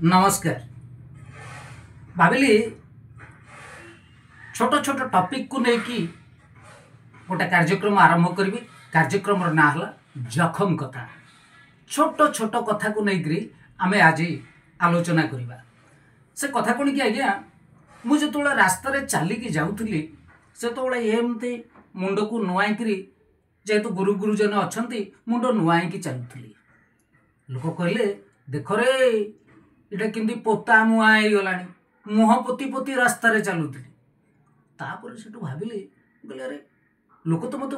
ନମସ୍କାର। ଭାବିଲି ଛୋଟ ଛୋଟ ଟପିକକୁ ନେଇକି ଗୋଟେ କାର୍ଯ୍ୟକ୍ରମ ଆରମ୍ଭ କରିବି। କାର୍ଯ୍ୟକ୍ରମର ନାଁ ହେଲା ଜଖମ କଥା। ଛୋଟ ଛୋଟ କଥାକୁ ନେଇକରି ଆମେ ଆଜି ଆଲୋଚନା କରିବା। ସେ କଥା କ'ଣ କି ଆଜ୍ଞା, ମୁଁ ଯେତେବେଳେ ରାସ୍ତାରେ ଚାଲିକି ଯାଉଥିଲି ସେତେବେଳେ ଏମିତି ମୁଣ୍ଡକୁ ନୁଆଇକିରି, ଯେହେତୁ ଗୁରୁ ଗୁରୁଜନ ଅଛନ୍ତି, ମୁଣ୍ଡ ନୁଆଇକି ଚାଲୁଥିଲି। ଲୋକ କହିଲେ, ଦେଖରେ ଏଇଟା କେମିତି ପୋତା ମୁହାଁ ହେଇଗଲାଣି, ମୁହଁ ପୋତି ପୋତି ରାସ୍ତାରେ ଚାଲୁଥିଲି। ତାପରେ ସେଠୁ ଭାବିଲି, କହିଲି ଆରେ ଲୋକ ତ ମୋତେ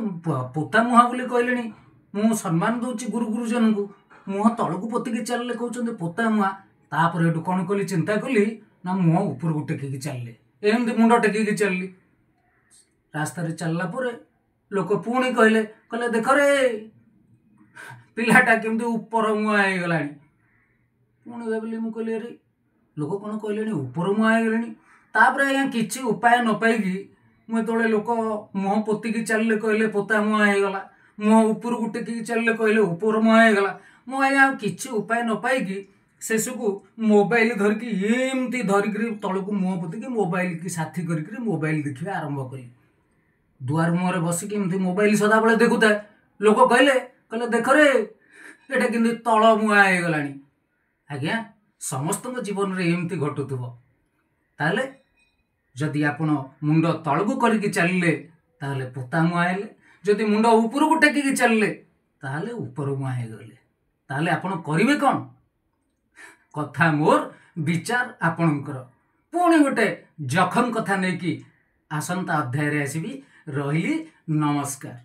ପୋତା ମୁହାଁ ବୋଲି କହିଲେଣି, ମୁଁ ସମ୍ମାନ ଦେଉଛି ଗୁରୁ ଗୁରୁଜନଙ୍କୁ, ମୁହଁ ତଳକୁ ପୋତିକି ଚାଲିଲେ କହୁଛନ୍ତି ପୋତା ମୁହାଁ। ତାପରେ ଏଠୁ କ'ଣ କଲି, ଚିନ୍ତା କଲି ନା ମୁହଁ ଉପରକୁ ଟେକିକି ଚାଲିଲେ, ଏମିତି ମୁଣ୍ଡ ଟେକିକି ଚାଲିଲି। ରାସ୍ତାରେ ଚାଲିଲା ପରେ ଲୋକ ପୁଣି କହିଲେ, କହିଲେ ଦେଖରେ ପିଲାଟା କେମିତି ଉପର ମୁହାଁ ହେଇଗଲାଣି। ପୁଣି ଭାବିଲି, ମୁଁ କହିଲି ଆରେ ଲୋକ କ'ଣ କହିଲେଣି ଉପର ମୁହାଁ ହେଇଗଲେଣି। ତାପରେ ଆଜ୍ଞା କିଛି ଉପାୟ ନ ପାଇକି ମୁଁ ଯେତେବେଳେ ଲୋକ ମୁହଁ ପୋତିକି ଚାଲିଲେ କହିଲେ ପୋତା ମୁହାଁ ହେଇଗଲା, ମୁହଁ ଉପରକୁ ଟେକିକି ଚାଲିଲେ କହିଲେ ଉପର ମୁହାଁ ହେଇଗଲା, ମୁଁ ଆଜ୍ଞା ଆଉ କିଛି ଉପାୟ ନ ପାଇକି ଶେଷକୁ ମୋବାଇଲ ଧରିକି ଏମିତି ଧରିକିରି ତଳକୁ ମୁହଁ ପୋତିକି ମୋବାଇଲକି ସାଥି କରିକିରି ମୋବାଇଲ ଦେଖିବା ଆରମ୍ଭ କଲି। ଦୁଆର ମୁହଁରେ ବସିକି ଏମିତି ମୋବାଇଲ ସଦାବେଳେ ଦେଖୁଥାଏ। ଲୋକ କହିଲେ, କହିଲେ ଦେଖରେ ଏଇଟା କେମିତି ତଳ ମୁହାଁ ହେଇଗଲାଣି। ଆଜ୍ଞା ସମସ୍ତଙ୍କ ଜୀବନରେ ଏମିତି ଘଟୁଥିବ। ତାହେଲେ ଯଦି ଆପଣ ମୁଣ୍ଡ ତଳକୁ କରିକି ଚାଲିଲେ ତାହେଲେ ପୋତା ମୁହାଁ ହେଲେ, ଯଦି ମୁଣ୍ଡ ଉପରକୁ ଟେକିକି ଚାଲିଲେ ତାହେଲେ ଉପର ମୁହାଁ ହେଇଗଲେ। ତାହେଲେ ଆପଣ କରିବେ କ'ଣ? କଥା ମୋର, ବିଚାର ଆପଣଙ୍କର। ପୁଣି ଗୋଟେ ଜଖମ କଥା ନେଇକି ଆସନ୍ତା ଅଧ୍ୟାୟରେ ଆସିବି। ରହିଲି, ନମସ୍କାର।